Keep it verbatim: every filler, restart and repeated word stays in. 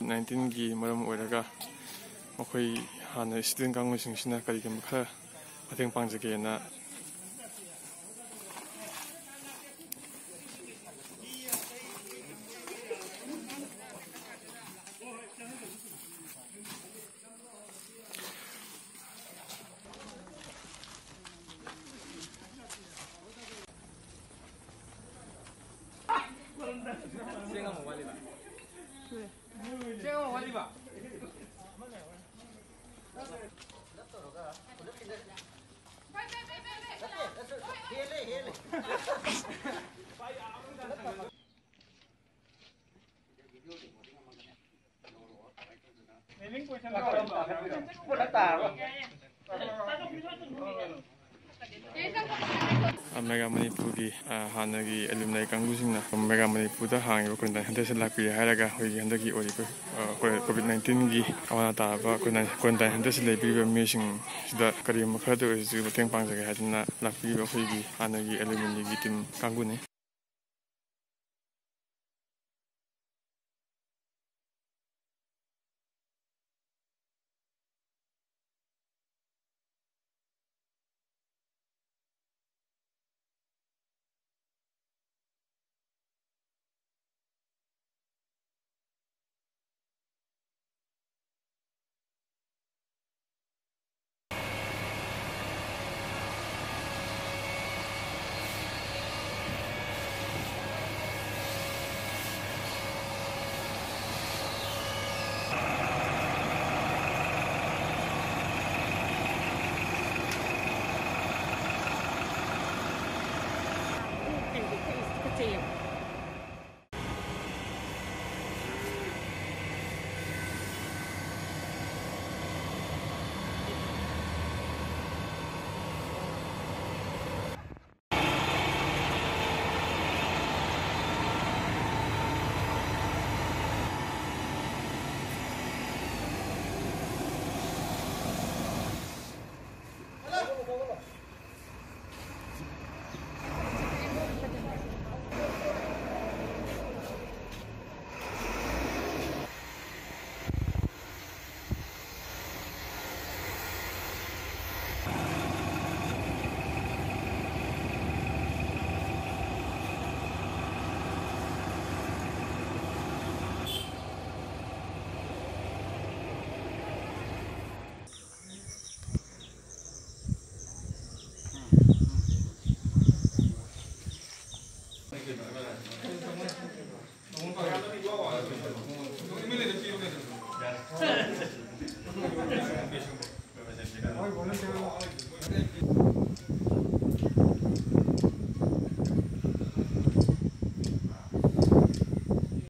ꯅꯥꯏꯟꯇꯤꯟꯒꯤ ꯃꯔꯝ ꯑꯣꯏꯔꯒ ꯃꯈꯣꯏ ꯍꯥꯟꯅ student ꯀꯥꯡꯕꯨꯁꯤꯡꯁꯤꯅ ꯀꯔꯤꯒꯨꯝꯕ ꯈꯔ ꯃꯇꯦꯡ ꯄꯥꯡꯖꯒꯦꯅ ꯃꯦꯒꯥ ꯃꯅꯤꯄꯨꯔꯒꯤ, ꯑ, ꯍꯥꯟꯅꯒꯤ alumni ꯀꯥꯡꯕꯨꯁꯤꯡꯅ ꯃꯦꯒꯥ ꯃꯅꯤꯄꯨꯔꯗ ꯍꯥꯡꯉꯤꯕ quarantine centre ꯁꯤꯗ ꯂꯥꯛꯄꯤꯔꯦ ꯍꯥꯏꯔꯒ, ꯑꯩꯈꯣꯏꯒꯤ ꯍꯟꯗꯛꯀꯤ ꯑꯣꯏꯔꯤꯕ, ꯑ, ꯀꯣ-, COVID nineteen ꯒꯤ ꯑꯋꯥ ꯑꯅꯥ ꯇꯥꯔꯕ quarantine, quarantine centre ꯁꯤꯗ ꯂꯩꯕꯤꯔꯤꯕ ꯃꯤꯑꯣꯏꯁꯤꯡꯁꯤꯗ ꯀꯔꯤꯒꯨꯝꯕ ꯈꯔꯗ ꯑꯣꯏꯔꯁꯨ ꯃꯇꯦꯡ ꯄꯥꯡꯖꯒꯦ ꯍꯥꯏꯗꯨꯅ ꯂꯥꯛꯄꯤꯔꯤꯕ ꯑꯩꯈꯣꯏꯒꯤ ꯍꯥꯟꯅꯒꯤ alumni ꯒꯤ team ꯀꯥꯡꯕꯨꯅꯤ꯫